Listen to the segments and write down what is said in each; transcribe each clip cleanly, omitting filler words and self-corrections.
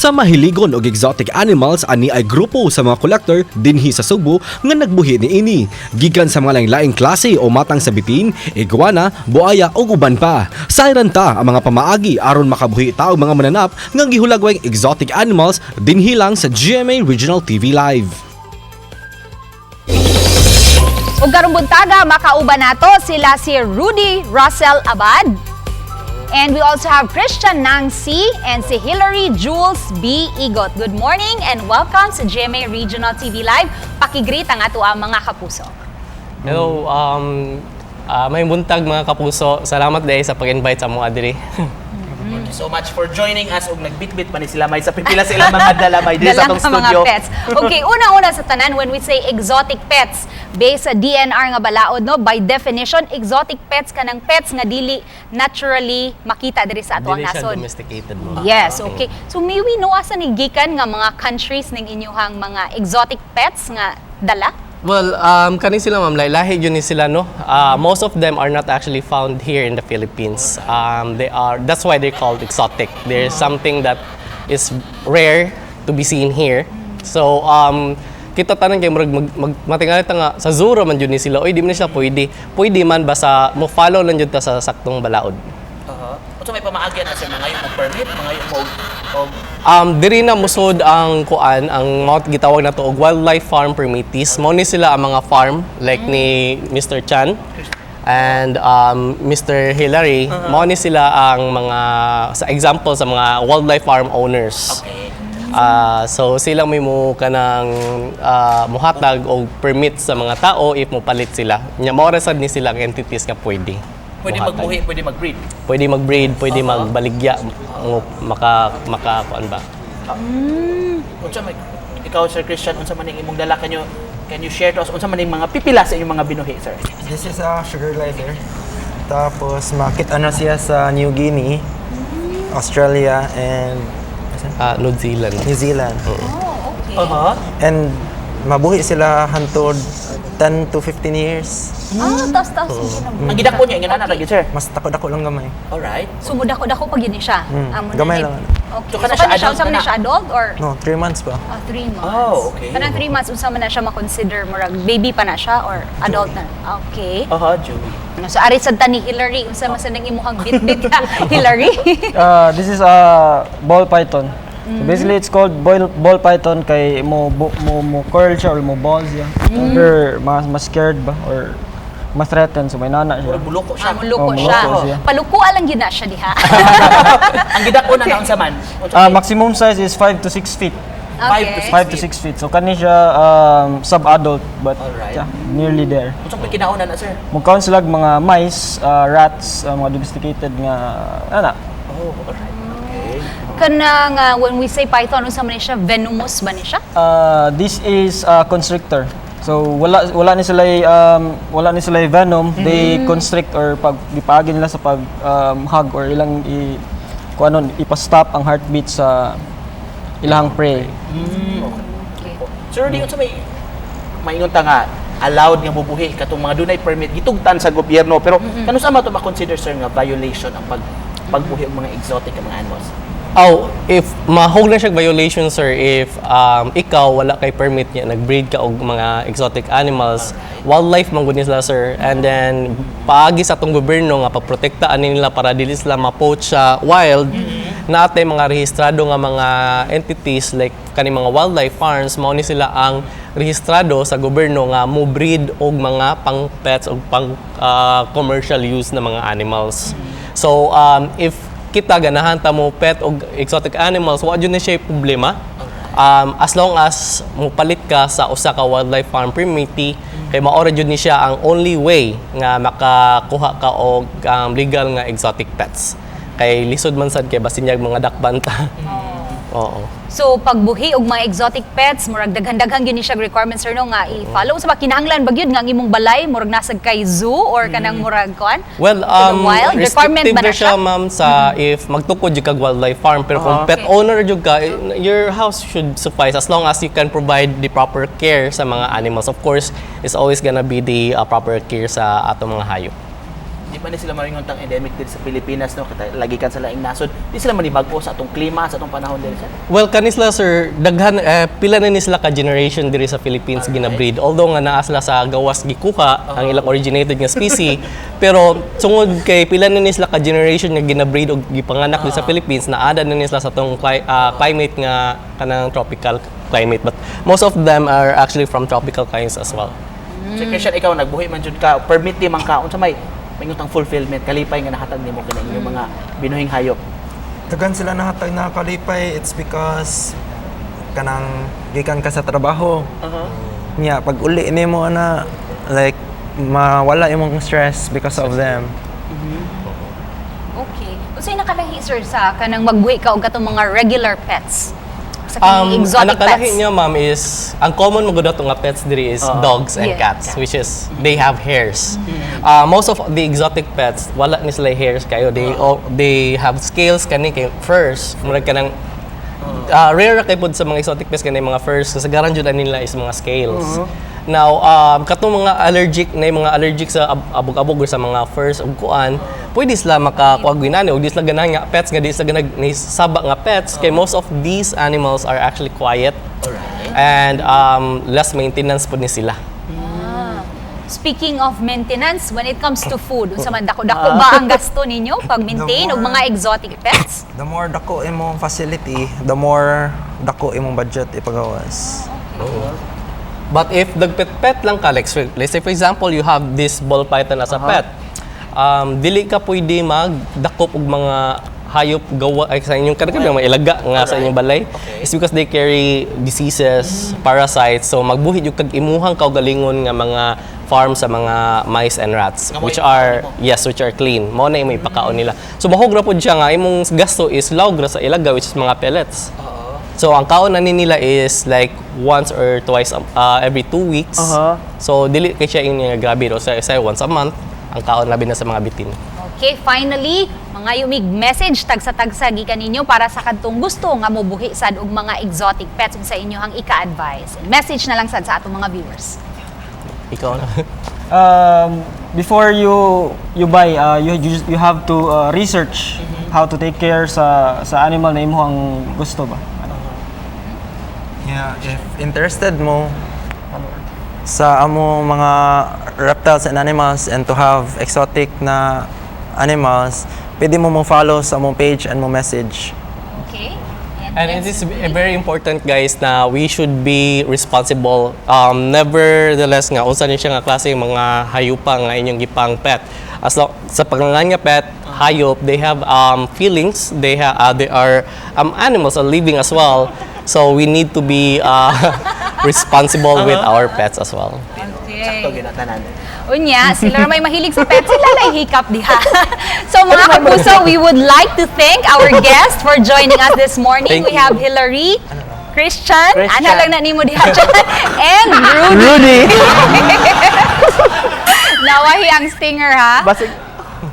Sa mahiligon og exotic animals, ani ay grupo sa mga collector dinhi sa Sugbo nga nagbuhi niini. Gikan sa mga laing-laing klase o matang sa bitin, iguana, buaya ug uban pa. Sayran ta ang mga pamaagi aron makabuhi ta og mga mananap nga gihulagway exotic animals dinhi lang sa GMA Regional TV Live. Ug karong buntaga, makauban nato sila si Rudy Russell Abad. And we also have Christian Nang C and si Hillary Jules B. Igot. Good morning and welcome sa GMA Regional TV Live. Paki-greet ang ato ang mga kapuso. Hello, maayong buntag, mga kapuso. Salamat diay sa pag-invite sa mga diri. Thank you so much for joining us ug nagbitbit pa ni sila may sa pipila sila mga dala may diri sa Dalang atong ang mga studio. Pets. Okay, una-una sa tanan, when we say exotic pets, based sa DENR nga balaod, no, by definition, exotic pets kanang pets nga dili naturally makita diri sa ato ang Dili siya nasod. Domesticated mo. Yes, okay. So may we know asa ni gikan nga mga countries ning inyuhang mga exotic pets nga dala? Well, kani sila, ma'am, lahi yun ni sila, no? Most of them are not actually found here in the Philippines. They are, that's why they're called exotic. There's something that is rare to be seen here. So, kita tanan kay murag mag matingali ta nga sa zoo ra man jud ni sila. Oy, di man sila pwede. Pwede man basta mo follow lang jud ta sa saktong balaod. Unsa may pamaagi na, sir, mangayo mo permit, mangayo mo og Diri na musod ang kuan, ang mao gitawag nato og wildlife farm permittees. Mao ni sila ang mga farm like ni Mr. Chan and Mr. Hillary. Mao ni sila ang mga sa example sa mga wildlife farm owners. Ah, so sila may mo kanang muhatag og permit sa mga tao if mo palit sila. Nya mao ra sad ni sila ang entities nga pwede Pwede muhatag. Magbuhi, pwede mag-breed. Pwede mag-breed, pwede magbaligya, maka maka kuan ba. Unsa may ikaw, Sir Christian, unsa man ning imong dala? Can you share to us unsa man ning mga pipila sa inyong mga binuhi, sir? This is a sugar glider. Tapos makita na siya sa New Guinea, Australia, and Ah, New Zealand. New Zealand. Oh, okay. And mabuhi sila hantod 10 to 15 years. Ah, tas tas. Ang gidako niya ingon ana ra, sir. Mas dako-dako lang gamay. Alright. So mudako-dako pag yun ni siya. Ah, mo na Gamay ni- lang. Okay. So, So, kana kana siya siya, adult unsa man na na na? siya, adult or No, 3 months pa. Ah, 3 months. Oh, okay. Kanang 3 months, unsa man na siya ma-consider? Murag baby pa na siya or adult na? Okay. Aha, Joey. So ari sad ta ni Hillary, unsa man sad ang imuhang bit-bit ka, Hillary? This is a ball python. So basically, it's called ball python kay mo curl siya or mo ball siya. Or mas scared ba or mas threatened, so may nana siya. Murag muloko siya. Ah, muluko Oh, siya. muluko siya. Paluko lang gyud na siya diha. Ang gidako na na unsa man? Unsa Maximum size is 5 to 6 feet. 5 to 5 to 6 feet. So kani siya sub-adult but yeah, nearly there. Unsa may kinaon na, sir? Mukaon sila og mga mice, rats, mga domesticated nga ana. Oh, alright. Okay. Kanang when we say python, unsa man ni siya? Venomous ba ni siya? This is a constrictor. So wala ni sila venom. They constrict or pag gipaagi nila sa pag hug or ilang i kung ano ipa-stop ang heartbeat sa ilang prey. Okay. Sir, di unsa may maingon ta nga allowed nga mubuhi katong mga dunay permit gitugtan sa gobyerno, pero kanus-a man to ma-consider, sir, nga violation ang pagbuhi og mga exotic nga mga animals? Oh, if mahog na siya violation, sir, if ikaw wala kay permit niya, nag-breed ka og mga exotic animals, wildlife man gud ni sila, sir. And then paagi sa atong gobyerno nga pagprotekta ani nila para dili sila ma-poach sa wild, naatay mga rehistrado nga mga entities like kani mga wildlife farms, mao ni sila ang rehistrado sa gobyerno nga mo breed og mga pang pets og pang commercial use na mga animals. So if kita ganahan ta mo pet og exotic animals, wa jud na siya problema. As long as mupalit ka sa usa ka wildlife farm permittee kay mao ra jud ni siya ang only way nga makakuha ka og legal nga exotic pets. Kay lisod man sad kay basin yag mga dakban ta. Oo. So pagbuhi og mga exotic pets, murag daghan-daghan gyud ni siya requirements, sir, no, nga i-follow. Sa ba kinahanglan ba gyud nga ang imong balay murag nasag kay zoo or kanang murag kuan? Well, To the wild? Requirement restrictive ba na na siya, siya? Ma'am, sa if magtukod jud kag wildlife farm. Pero kung pet owner jud ka, eh, your house should suffice as long as you can provide the proper care sa mga animals. Of course, it's always gonna be the proper care sa atong mga hayop. Di ba ni sila maingon tang endemic diri sa Pilipinas, no? Kay lagi kan sa laing nasod. Di sila manibag-o sa atong klima, sa atong panahon diri sa. Well, kani sila, sir, daghan pila na ni sila ka generation diri sa Philippines ginabreed. Although nga naa sila sa gawas gikuha ang ilang originated nga species, pero sungod kay pila na ni sila ka generation nga ginabreed og gipanganak diri sa Philippines, naada na ni sila sa atong climate nga kanang tropical climate. But most of them are actually from tropical climates as well. So Christian, ikaw nagbuhi man jud ka, permit man ka, unsa may maingon tang fulfillment, kalipay nga nahatag nimo kini inyong mga binuhing hayop? Daghan sila nahatag na kalipay, it's because kanang gikan ka sa trabaho. Nya pag uli nimo na, like mawala imong stress because of them. Okay. Unsay nakalahi, sir, sa kanang magbuhi ka og katong mga regular pets sa kanang exotic Ang nakalahi pets? niya, ma'am, is ang common mo gud nga pets diri is dogs and cats, which is they have hairs. Most of the exotic pets, wala ni sila hairs kayo. They have scales kani kay furs. Murag kanang rare ra kay pod sa mga exotic pets kani mga furs. Kasagaran jud ani nila is mga scales. Now, katong mga allergic na yung mga allergic sa abog-abog or sa mga furs ug kuan, pwede sila makakuha ginani og di sila ganahan nga pets nga di sila ganag ni saba nga pets kay most of these animals are actually quiet and less maintenance pod ni sila. Speaking of maintenance, when it comes to food, unsa man, dako-dako ba ang gasto ninyo pag maintain og mga exotic pets? The more dako imong facility, the more dako imong budget ipagawas. But if nagpet-pet lang ka, like, let's say for example, you have this ball python as a pet, dili ka pwede magdakop og mga hayop gawa ay sa inyong kanang mga ilaga nga sa inyong balay. It's because they carry diseases, parasites. So magbuhi jud kag imuhang kaugalingon nga mga farm sa mga mice and rats Nga mo which ipakaon are nimo. Yes, which are clean. Mao na imo ipakaon nila. So mahog ra pud siya nga imong gasto is lawg ra sa ilaga, which is mga pellets. So ang kaon na ni nila is like once or twice every 2 weeks. So dili kay siya yung nga grabe ro sa once a month ang kaon, labi na sa mga bitin. Okay, finally, mga yumig message tagsa-tagsa gikan ninyo para sa kadtong gusto nga mobuhi sad og mga exotic pets, unsa inyohang ika-advise? And message na lang sad sa atong mga viewers. Ikaw na. Before you buy, you have to research how to take care sa animal na imong gusto ba. Ano? Yeah, if interested mo sa amo mga reptiles and animals and to have exotic na animals, pwede mo follow sa among page and mo message. Okay? And it is very important, guys, na we should be responsible. Nevertheless nga unsa ni siya nga klase yung mga hayupa nga inyong gipang pet. As long, sa pangangan nga pet, hayop, they have feelings, they are animals are living as well. So we need to be responsible with our pets as well. Okay. Sakto ginatanan. Unya, sila ra may mahilig sa pets, sila lay hikap diha. So mga kapuso, we would like to thank our guest for joining us this morning. Thank We you. have Hillary, Christian, Christian. ana lang na nimo diha, and Rudy. Rudy. Nawahi ang stinger ha. Basig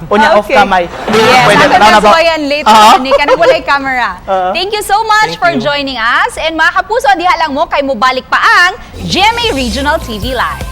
unya off kamay. Yes, Pwede ako na na ba? suwayan later ni kanang walay camera. Thank you so much Thank for you. joining us. And mga kapuso, diha lang mo kay mobalik pa ang GMA Regional TV Live.